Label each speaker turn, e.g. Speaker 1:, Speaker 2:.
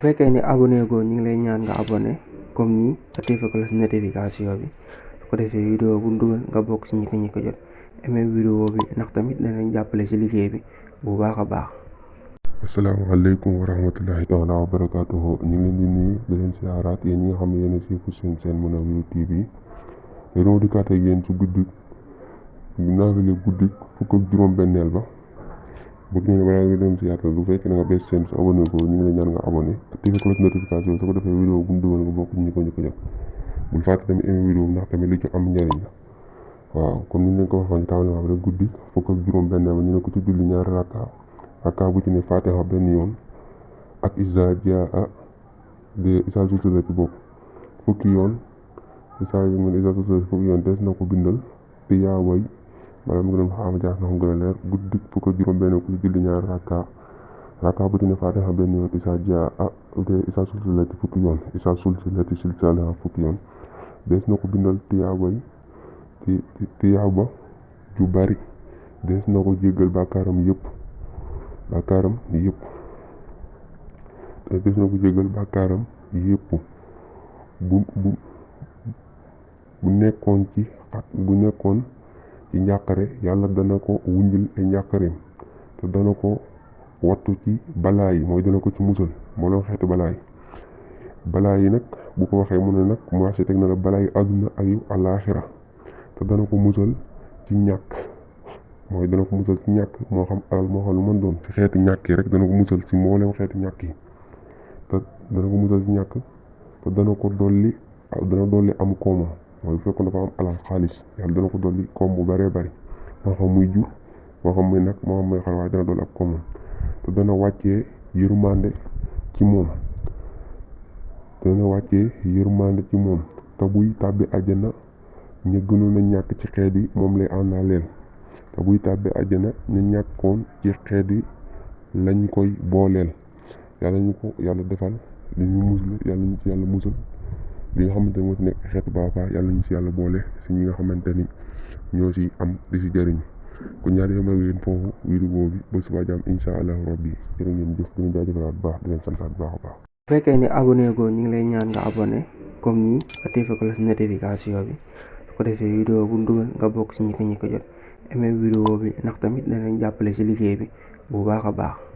Speaker 1: bu fekkee ni abonné goo ñu ngi lay ñaan nga abonné comme nii activé cloche notification bi su ko defee vidéo bu dugal nga bokk ci ñi ko jot aimé vidéo bi ndax tamit danañ jàppale ci liggéey bi bu baax a baax.
Speaker 2: asalaamaaleykum wa rahmatullahi taala wa barakaatuhu ñu ngi leen di nuyu di leen siyaaraat yéen ñi nga xam ne yéen a siifu seen Mounawiru TV dañoo dikkaat ak yéen ci guddi naafile guddi fukk ak juróom-benneel ba bëgg ñu ne balaa nga dem si yaatal bu fekkee na nga bees seen su abonné ko ñu ngi lay ñaan nga abonné activé cloche notification su ko defee vidéo bu ñu dugal nga bokk ñu ko jot bul fàtte tamit aimé vidéo bi ndax tamit li ci am njëriñ la waaw comme ni ñu leen ko waxoon ci tàmbali rek guddi fukk ak juróom-benneel ba ñu ne ko ci julli ñaari rakka bu ci ne Fatiha benn yoon ak Izaa Jaa de Izaa Zulzilat bopp fukki yoon Izaa Zulzilat fukki yoon des na ko bindal te yaa way maanaam mu ngi doon xaama jaas na ko gën a leer guddi fukk ak juróom-benn ku ci julli ñaari rakka bu ci ne Fatiha benn yoon Izaa Jaa de Izaa Zulzilat fukki yoon Izaa Zulzilat silsilaha fukki yoon des na ko bindal tiyaaba ju bari des na ko jéggal bàkkaaram yëpp des na ko jéggal bàkkaaram yëpp bu nekkoon ci njàqare yàlla dana ko wuññil ay njàqareem te dana ko wattu ci balaa yi mooy dana ko ci musal moo doon xeeti balaa yi nag bu ko waxee mu ne nag commencé teg na la balaa yi àdduna ak yu àllaaxira te dana ko musal ci ñàkk mooy dana ko musal ci ñàkk moo xam alal moo xam lu mën doon ci xeeti ñàkk yi rek dana ko musal ci mboolem xeeti ñàkk yi te dana ko musal ci ñàkk te dana dolli am koomam mooy bu fekkoon dafa am alal xaalis yàlla dana ko dolli koom bu bëree bëri moo xam muy jur moo xam muy nag moo xam muy xar waaye dana dolli ab koomam te dana wàccee yërmande ci moom te buy tàbbi àjjana ñu gënoon a ñàkk ci xeet yi moom lay àndaaleel te buy tàbbi àjjana ñu ñàkkoon ci xeet yi lañ koy booleel yàlla defal li ñu musal yàlla ñu ci yàlla musal li nga xamante ne moo ci nekk xeetu baax yàlla ñu ci yàlla boole si ñi nga xamante ni ñoo ci am di si jëriñ kon ñaari yomal ngeen foofu vidéo bi ba suba jàmm insha allahu rabbi jërë ngeen jëf dina jaajëfalaat bu baax di leen santaat bu baax a baax.
Speaker 1: bu fekkee ni abonné goo ñu ngi lay ñaan nga abonné comme nii activé cloche notification bi su ko defee vidéo bu dugal nga bokk ci ñi ko jot aimé vidéo bi ndax tamit danañ jàppale ci liggéey bi bu baax a baax.